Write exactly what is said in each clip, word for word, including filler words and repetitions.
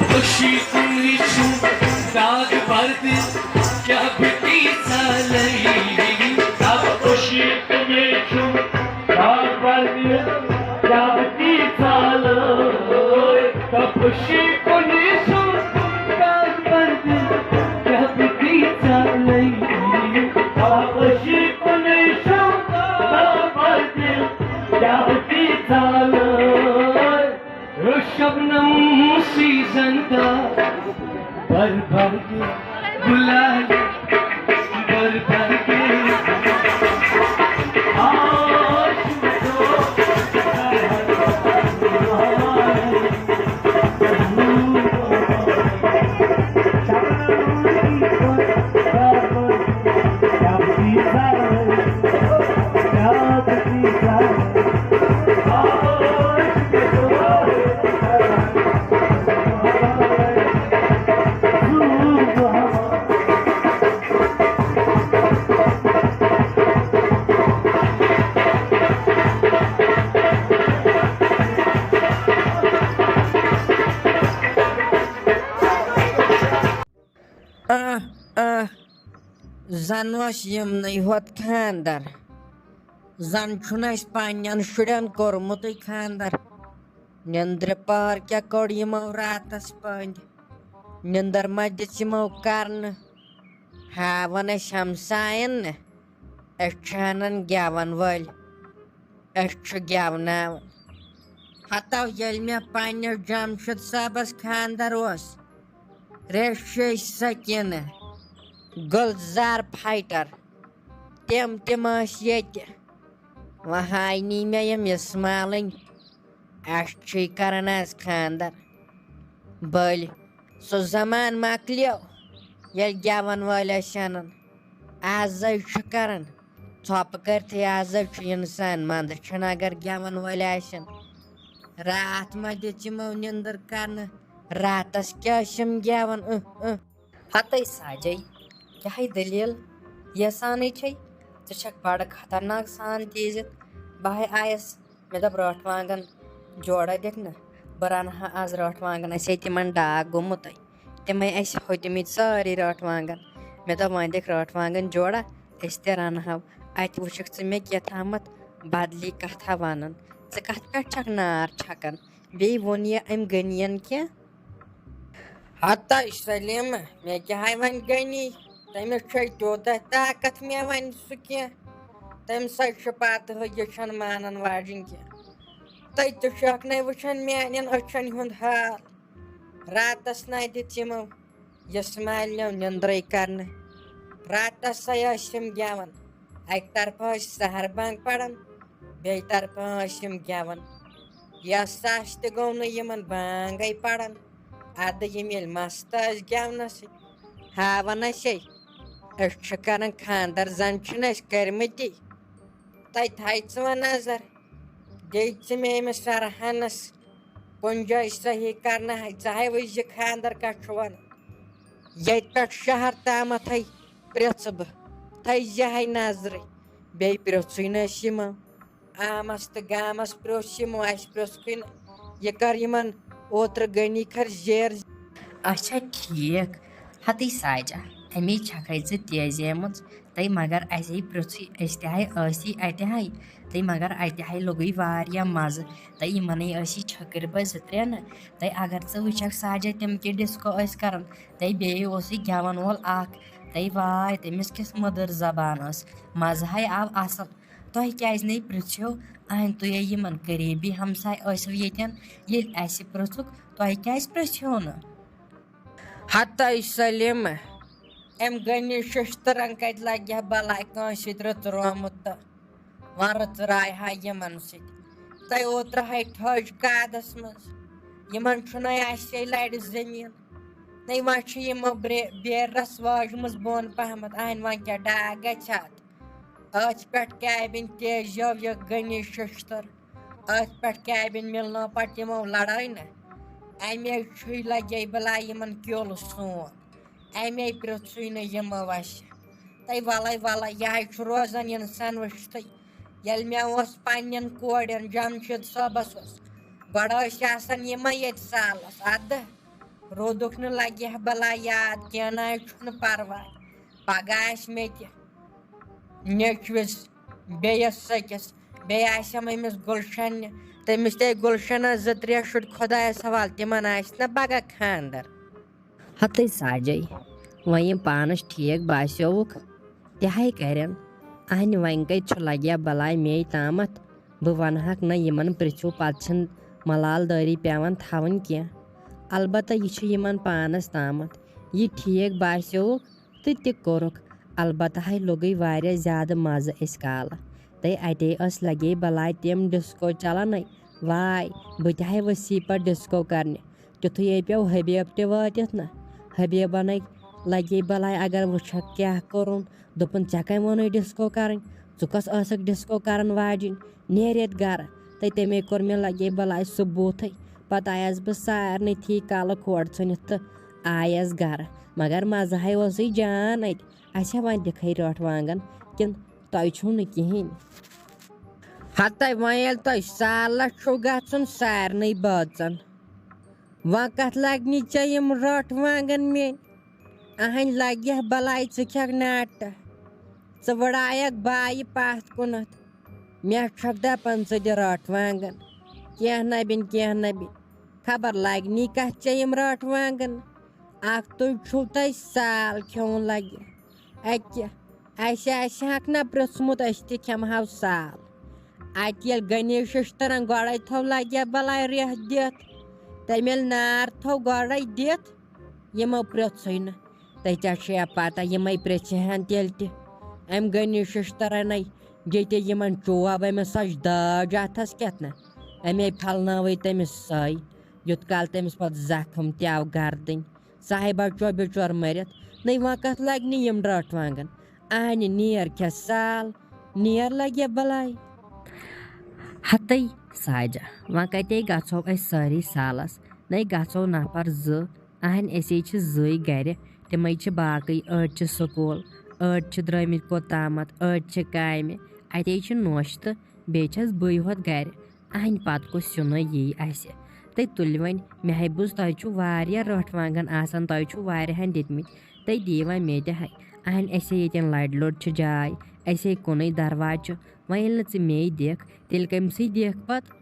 خوشی کُنُے چھُم داغ پردٕ، کیٛاہ بہٕ تیٖژاہ لٔیی۔ خوشی کُنُے چھُم داغ پردٕ، کیٛاہ بہٕ تیٖژاہ لٔیی۔ خوشی کُنُے چھُم داغ پردٕ، کیٛاہ بہٕ تیٖژاہ لٔیی۔ خوشی کُنُے چھُم داغ پردٕ، کیٛاہ بہٕ تیٖژاہ لٔیی۔ شبنم سی زندہ، بربرگ گلال، بربرگ۔ آہ، آہ، زن اوس یِمنٕے ہوت خاندر۔ زن چھُنہٕ اَسہِ پننٮ۪ن شُرٮ۪ن کوٚرمُتٕے خاندر۔ نیٚنٛدرِ پار کیٛاہ کوٚڑ یِمو راتس پٔنٛدۍ؟ نیٚنٛدٕر ما دِژ یِمو کرنہٕ؟ ہاوان ٲسۍ ہمساین نہٕ، أسۍ چھِ انان گٮ۪ون وٲلۍ، أسۍ چھِ گٮ۪وناوان۔ ہتو ییٚلہِ مےٚ پننِس جمشید صٲبس خاندر اوس، ریشے سکینہ، گلزار فائٹر، تِم تِم ٲسۍ ییٚتہِ۔ وۄنۍ ہاے نی مےٚ یِم اسمالٕنۍ، اَسہِ چھُے کران آز خاندر۔ بٔلۍ سُہ زمان مۄکلیو، ییٚلہِ گٮ۪وَن وٲلۍ ٲسۍ اَنان۔ آز حظ چھُ کران ژھۄپہٕ کٔرتھٕے، آز حظ چھُ اِنسان منٛدٕ چھُنہٕ اگر گٮ۪وَن وٲلۍ آسن۔ راتھ ما دِژ یِمو نِندٕر کرنہٕ؟ راتس کیٛاہ ٲسۍ یِم گٮ۪وان؟ اۭں، اۭں۔ ہتے ساجے، کیٛاہے دٔلیٖل؟ یژھانٕے چھے، ژٕ چھکھ بڑٕ خطرناک سان تیزِ۔ بہٕ ہے آیس، مےٚ دوٚپ رٲٹھ وانگن جوڑا دِکھ نہٕ، بہٕ رنہٕ ہا آز رٲٹھ وانگن، اسہِ ہے تِمن ڈاکھ گوٚمُت۔ تِمے اسہِ ہوٚتمٕتۍ سٲری رٲٹھ وانگن۔ مےٚ دوٚپ وۄنۍ دِکھ رٲٹھ وانگن جوڑا، أسۍ تہِ رنہٕ ہو۔ اتہِ وٕچھکھ ژٕ مےٚ کیٛاہ تھامتھ بدلی کتھا ونان۔ ژٕ کتھ پٮ۪ٹھ چھکھ نار چھکان؟ بیٚیہِ ووٚن یہِ أمۍ غنیَن کینٛہہ؟ ہتا سلیمہ، مےٚ کیٛاہ ہے وۄنۍ غنی؟ تٔمِس چھے تیوٗتاہ طاقت، مےٚ وَنہِ سُہ کینٛہہ؟ تٔمۍ سۭتۍ چھُ پتہٕ ہُہ یہِ چھَنہٕ مانان واجِنۍ کینٛہہ۔ تٔتۍ تہِ چھُ اکھ نَے وٕچھان میٛانٮ۪ن أچھَن ہُنٛد حال۔ راتَس نَے دِژ یِمو یَسہٕ مالنیو نِندرَے کرنہٕ۔ راتَس سَے ٲسۍ یِم گٮ۪وان۔ اَکہِ طرفہٕ ٲسۍ سحر بانٛگ پَران، بیٚیہِ طرفہٕ ٲسۍ یِم گٮ۪وان۔ یَس سَس تہِ گوٚو نہٕ یِمَن بانٛگَے پَران۔ اَدٕ یِم ییٚلہِ مَست ٲسۍ گٮ۪ونَس سۭتۍ، ہاوان ٲسے، أسۍ چھِ کران خاندر، زَن چھِنہٕ أسۍ کٔرمٕتی۔ تَتہِ تھایہِ ژٕ وۄنۍ نظر، دِیہِ ژٕ مےٚ أمِس فرحانَس کُنہِ جایہِ صحیح کرنہٕ۔ ژٕ ہے وٕچھ زِ خاندر کَتھ چھُ وَنان۔ ییٚتہِ پٮ۪ٹھ شہر تامَتھ ہے پرٛژھٕ بہٕ، تھٲیزِ ہے نظرٕے۔ بیٚیہِ پرٛژھٕے نہٕ اَسہِ یِمو۔ آمَس تہٕ گامَس پرٛژھ یِمو، اَسہِ پرٛژھکھٕے نہٕ۔ یہِ کر یِمن اوترٕ غنی کھر زیر۔ اچھا ٹھیٖک، ہتٕے ساجہ، اَمے چھکھے ژٕ تیزیمٕژ۔ تہٕ مگر اَسے پرٛژھٕے، أسۍ تہِ ہاے ٲسی اَتہِ ہاے۔ تہٕ مگر اَتہِ ہاے لوٚگُے واریاہ مَزٕ۔ تہٕ یِمَنٕے ٲسی چھٔکٕرۍ بٲے زٕ ترٛےٚ نہٕ۔ تہٕ اگر ژٕ وٕچھکھ ساجہ تِم کہِ ڈِسکو ٲسۍ کَران، تہٕ بیٚیہِ اوسُے گٮ۪وَن وول اَکھ۔ تہٕ واے، تٔمِس کِژھ مٔدٕر زبان ٲس۔ مَزٕ ہاے آو اَصٕل۔ تۄہہِ کیٛازِ نے پرٛژھیو؟ اَہَن تُہۍ ہے یِمَن قریٖبی ہمساے ٲسِو ییٚتٮ۪ن، ییٚلہِ اَسہِ پرٛژھُکھ، تۄہہِ کیٛازِ پرٛژھیو نہٕ؟ ہتاے سلیمہ، أمۍ غنی ششترن کتہِ لگہِ ہا بلاے کٲنٛسہِ سۭتۍ رٕژ رومُت تہٕ وۄنۍ رٕژ راے ہا یِمن سۭتۍ۔ تۄہہِ اوترٕ ہاے ٹھٔج قادس منٛز، یِمن چھُنَے اَسے لرِ زٔمیٖن۔ نَے وۄنۍ چھِ یِمو برے-، بیرس واجمٕژ بۄن پہمتھ، اہنہِ وۄنۍ کیٛاہ ڈاکھ گژھِ اتھ؟ أتھۍ پٮ۪ٹھ کیبِن تیزیو یہِ غنی ششتر۔ أتھۍ پٮ۪ٹھ کیبِن مِلنو پتہٕ یِمو لڑٲے نہ۔ اَمے چھُے لگے بلاے یِمن کیوٚل سون۔ اَمے پرٛژھُے نہٕ یِمو اَسہِ۔ تَے وَلَے وَلَے، یہِ ہَے چھُ روزان اِنسان وٕچھتھٕے۔ ییٚلہِ مےٚ اوس پنٛنٮ۪ن کورٮ۪ن جمشید صٲبَس اوس گۄڈٕ ٲسۍ آسان یِمے ییٚتہِ سالس، ادٕ روٗدُکھ نہٕ لگہِ ہا بلاے یاد، کینٛہہ نہ حظ چھُنہٕ پرواے۔ پگاہ آسہِ مےٚ تہِ نیٚچوِس بیٚیِس سٔکِس، بیٚیہِ آسٮ۪م أمِس گُلشنہِ، تٔمِس تہِ گُلشنس زٕ ترٛےٚ شُرۍ، خۄدایس حوالہٕ، تِمن آسہِ نہ پگاہ خانٛدر۔ ہتٕے ساجے، وۄنۍ یِم پانس ٹھیٖک باسیووُکھ، تہِ ہاے کرن۔ اہنہِ وۄنۍ کتہِ چھُ لگیا بلاے مے تامتھ؟ بہٕ ونہٕ ہاکھ نہ یِمن پرژھِو، پتہٕ چھِنہٕ ملال دٲری پٮ۪وان تھاوٕنۍ کینٛہہ۔ البتہ یہِ چھُ یِمن پانس تامتھ، یہِ ٹھیٖک باسیووُکھ تہٕ تہِ کوٚرُکھ۔ البتہ ہاے لوٚگُے واریاہ زیادٕ مزٕ أسۍ کالہٕ۔ تہٕ اتے ٲس لگے بلاے تِم ڈسکو چلان۔ واے، بہٕ تہِ ہاے ؤسی پتہٕ ڈسکو کرنہِ۔ تیُتھُے یے پیوٚو حبیب تہِ وٲتِتھ نہ۔ حبیبن لگے بلاے اگر وٕچھکھ کیٛاہ کوٚرُن۔ دوٚپُن، "ژےٚ کٔمۍ ووٚنُے ڈسکو کرٕنۍ؟ ژٕ کۄس ٲسٕکھ ڈسکو کرن واجِنۍ؟ نیر ییٚتہِ گرٕ۔" تہٕ تَمے کوٚر مےٚ لگے بلاے سُہ بوٗتھٕے۔ پتہٕ آیس بہٕ سارنٕے تھی کالہٕ کھوڑ ژھٕنِتھ تہٕ آیس گرٕ۔ مگر مزٕ ہاے اوسُے جان اتہِ۔ اچھا، وۄنۍ دِکھے رٲٹھ وانگن کِنہٕ تۄہہِ چھُو نہٕ کِہیٖنۍ؟ ہتے وۄنۍ ییٚلہِ تۄہہِ سالس چھُو گژھُن سارنٕے بٲژن، وۄنۍ کتھ لگنی ژےٚ یِم رٲٹھ وانگن میٲنۍ؟ اہنۍ لگہِ بلاے ژٕ کھٮ۪کھ ناٹہ، ژٕ وٕڑایکھ بایہِ پتھ کُنتھ۔ مےٚ چھکھ دپان ژٕ دِ رٲٹھ وانگن، کینٛہہ نہ بِن، کینٛہہ نہ بِن۔ خبر لگنی کتھ ژےٚ یِم رٲٹھ وانگن؟ اکھ تُہۍ چھُو تۄہہِ سال کھیوٚن لگہِ۔ اکہِ، اسہِ آسہِ ہاکھ نہ پرٛژھمُت، أسۍ تہِ کھٮ۪مہٕ ہاو سال۔ اتہِ ییٚلہِ گنیش ششترن گۄڈے تھوٚو لگہِ بلاے ریٚہہ دِتھ، تٔمۍ ییٚلہِ نار تھوٚو گۄڈے دِتھ، یِمو پرٛژھٕے نہٕ۔ تہٕ ژےٚ چھےٚ پتہ، یِمے پرٛژھِ ہن تیٚلہِ تہِ۔ أمۍ گنیش ششترنے دِتہِ یِمن چوب، أمِس سۄ چھِ داج اتھس کٮ۪تھ نہ۔ أمے پھلنٲوٕے تٔمِس سۄے، یُت کال تٔمِس پتہٕ زخم تہِ آو گردٕنۍ۔ صاحبہ چو بِچور مٔرِتھ، نٔے وۄنۍ کتھ لگہِ نہٕ یِم رٲٹھ وانگن۔ اہنہِ نیر کھےٚ سال، نیر لگہِ بلاے۔ ہتے ساجہ، وۄنۍ کتے گژھو أسۍ سٲری سالس؟ نٔے گژھو نفر زٕ۔ اہنہِ أسے چھِ زٕے گرِ، تِمے چھِ باقٕے، أڑۍ چھِ سکوٗل، أڑۍ چھِ درٛٲمٕتۍ کوٚت تامتھ، أڑۍ چھِ کامہِ۔ اتے چھِ نوشتہٕ، بیٚیہِ چھَس بٕے ہوت گرِ۔ اہنہِ پتہٕ کُس سیُنٕے یی اسہِ؟ تہٕ تُلہِ وۄنۍ، مےٚ ہے بوٗز تۄہہِ چھُو واریاہ رٲٹھ وانگن آسان، تۄہہِ چھُو واریاہن دِتمٕتۍ، تُہۍ دِیِو وۄنۍ مےٚ تہِ ہے۔ اہنہِ اسے ییٚتٮ۪ن لڑِ لوٚڑ چھِ جاے، اسے کُنُے دروازٕ چھُ، وۄنۍ ییٚلہِ نہٕ ژٕ مے دِکھ، تیٚلہِ کٔمۍ سٕے دِکھ پتہٕ؟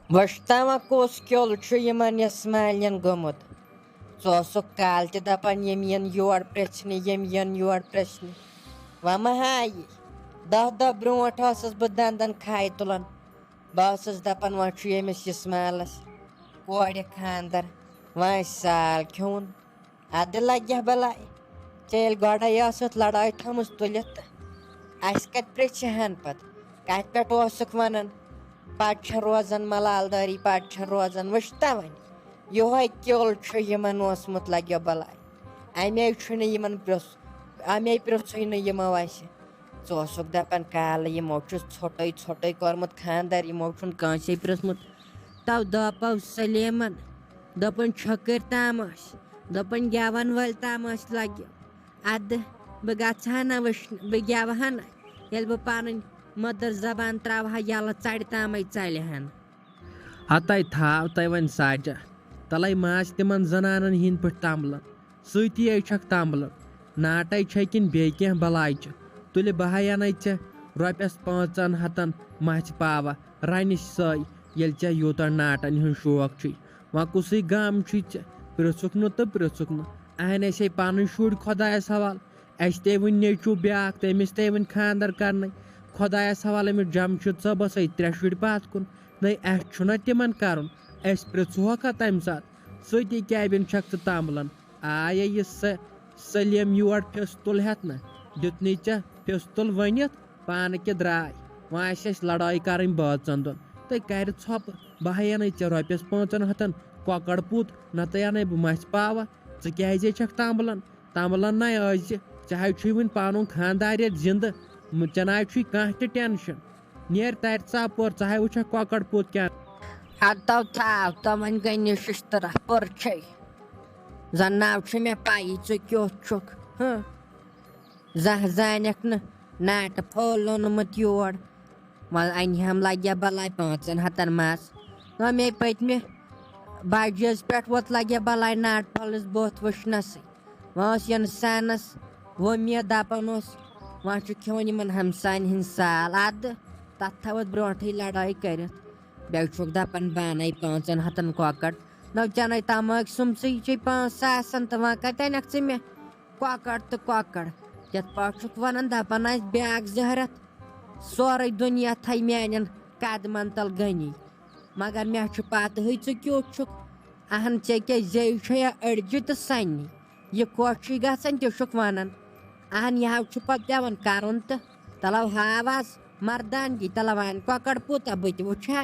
وٕچھتہ وۄنۍ کُس کیوٚل چھُ یِمن یسمالٮ۪ن گوٚمُت۔ ژٕ اوسُکھ کالہٕ تہِ دپان، یِم یِن یور پرژھنہِ، یِم یِن یور پرژھنہِ۔ وۄنۍ مہ ہا یی۔ دہ دۄہ برونٹھ ٲسٕس بہٕ دندن کھاے تُلان۔ بہٕ ٲسٕس دپان، وۄنۍ چھُ ییٚمِس یسمالس کورِ خاندر، وۄنۍ آسہِ سال کھیوٚن۔ ادٕ لگہِ بلاے، ژےٚ ییٚلہِ گۄڈے ٲسٕتھ لڑٲے تھٲومٕژ تُلِتھ تہٕ اسہِ کتہِ پرژھِ ہن پتہٕ؟ کتہِ پٮ۪ٹھ اوسُکھ ونان، پتہٕ چھےٚ روزان ملالدٲری، پتہٕ چھےٚ روزان۔ وٕچھتہ وۄنۍ، یِہوے کیوٚل چھُ یِمن اوسمُت، لگہِ بلاے۔ امے چھُنہٕ یِمن پرژھ، امے پرژھُے نہٕ یِمو اسہِ۔ ژٕ اوسُکھ دپان، کالہٕ یِمو چھُ ژھوٚٹُے ژھوٚٹُے کوٚرمُت خاندر، یِمو چھُنہٕ کٲنسے پرژھمُت۔ تو دپو سلیمن، دوٚپُن، چھٔکٕرۍ تام ٲسۍ، دوٚپُن، گٮ۪ون وٲلۍ تام ٲسۍ لگہِ۔ ادٕ بہٕ گژھٕ ہا نہ وٕچھنہِ، بہٕ گٮ۪وٕ ہا نہ، ییٚلہِ بہٕ پنٕنۍ مٔدٕر زبان تراوٕ ہا یلہٕ، ژرِ تامے ژلہِ ہن۔ ہتے تھاو تۄہہِ وۄنۍ ساجہ، تلے ما آسہِ تِمن زنانن ہِنٛدۍ پٲٹھۍ تمبلن، سۭتی ہے چھکھ تمبلن۔ ناٹے چھے کِنہٕ بیٚیہِ کینٛہہ بلاے چھِ؟ تُلہِ بہٕ ہا انَے ژےٚ رۄپیس پانٛژن ہتن مژھِ پاوا رنِش سٲے، ییٚلہِ ژےٚ یوٗتاہ ناٹن ہُنٛد شوق چھُے۔ وۄنۍ کُسٕے غم چھُے ژےٚ؟ پرژھُکھ نہٕ تہٕ پرژھُکھ نہٕ۔ اہن، أسۍ ہے پنٕنۍ شُرۍ خۄدایس حوالہٕ۔ اَسہِ تے وٕنہِ نیٚچوٗ بیٛاکھ، تٔمِس تے وٕنہِ خانٛدر کرنَے۔ خۄدایَس حوالہٕ أمِس جمشید صٲبَس ہے ترٛےٚ شُرۍ پَتھ کُن۔ نَے اَسہِ چھُنہ تِمَن کَرُن، أسۍ پرٛژھوکھا تَمہِ ساتہٕ؟ سۭتی کیٛابِن چھَکھ ژٕ تامبلَن؟ آیے یہِ سہ-، سلیٖم یور پھِستُل ہٮ۪تھ نہ؟ دیُتنُے ژےٚ پھِستُل ؤنِتھ، پانہٕ کہِ درٛاے۔ وۄنۍ آسہِ اَسہِ لڑٲے کَرٕنۍ بٲژَن دۄن۔ تہٕ کَرِ ژھۄپہٕ، بہٕ ہَے اَنَے ژےٚ رۄپیَس پانٛژَن ہَتَن کۄکَر پوٗت، نَتہٕ اَنَے بہٕ مَژھِ پاوا۔ ژٕ کیٛازے چھَکھ تامبلَن؟ تمبلن نہ ٲسۍ زِ، ژےٚ حظ چھُے وٕنہِ پنُن خانٛدار ییٚتہِ زِندٕ، م-، ژےٚ نہ حظ چھُے کانٛہہ تہِ ٹینشن۔ نیر ترِ ژاپور، ژٕ ہاے وٕچھکھ کۄکر پوٗت کیٛاہ۔ ہتو تھاو تو وۄنۍ گٔے نِشِش تہٕ رپُر چھے۔ زن ناو چھُ مےٚ پَیی ژٕ کیُتھ چھُکھ، ہہ۔ زانٛہہ زانٮ۪کھ نہٕ ناٹہٕ پھوٚل لوٚنمُت یور۔ وۄنۍ انہِ ہم لگہِ بلاے پانٛژن ہتن مَژھ۔ وۄنۍ مے پٔتمہِ بجہِ عیٖذ پٮ۪ٹھ ووت لگہِ بلاے ناٹہٕ پھلِس بُتھ وٕچھنَسٕے۔ وۄنۍ اوس یِنہٕ سینَس وۄمید دَپان اوس، وۄنۍ چھُ کھیوٚن یِمَن ہمساین ہِنٛدۍ سال۔ اَدٕ تَتھ تھاوَتھ برونٛٹھٕے لڑٲے کٔرِتھ۔ بیٚیہِ چھُکھ دَپان بانَے پانٛژَن ہَتَن کۄکَر۔ نو چَنَے تَمٲکۍ سُمسٕے چھے پانٛژھ ساسَن تہٕ وۄنۍ کَتہِ اَنَکھ ژٕ مےٚ کۄکَر تہٕ کۄکَر؟ یَتھ پٲٹھۍ چھُکھ وَنان دَپان آسہِ بیٛاکھ زہرَتھ، سورُے دُنیا تھَے میٛانٮ۪ن قدمَن تَل غنی۔ مگر مےٚ چھُ پَتہٕے ژٕ کیُتھ چھُکھ۔ اہن، ژےٚ کیٛاہ زیٚیہِ چھےٚ یا أڑجہِ تہٕ سَننہِ؟ یہِ خۄش چھُے گژھان تہِ چھُکھ وَنان۔ اہن، یہِ حظ چھُ پَتہٕ پٮ۪وان کَرُن تہٕ تَلو ہاو آز مردانگی، تَلو اَنہِ کۄکَر پوٗتاہ بہٕ تہِ وٕچھِ ہا۔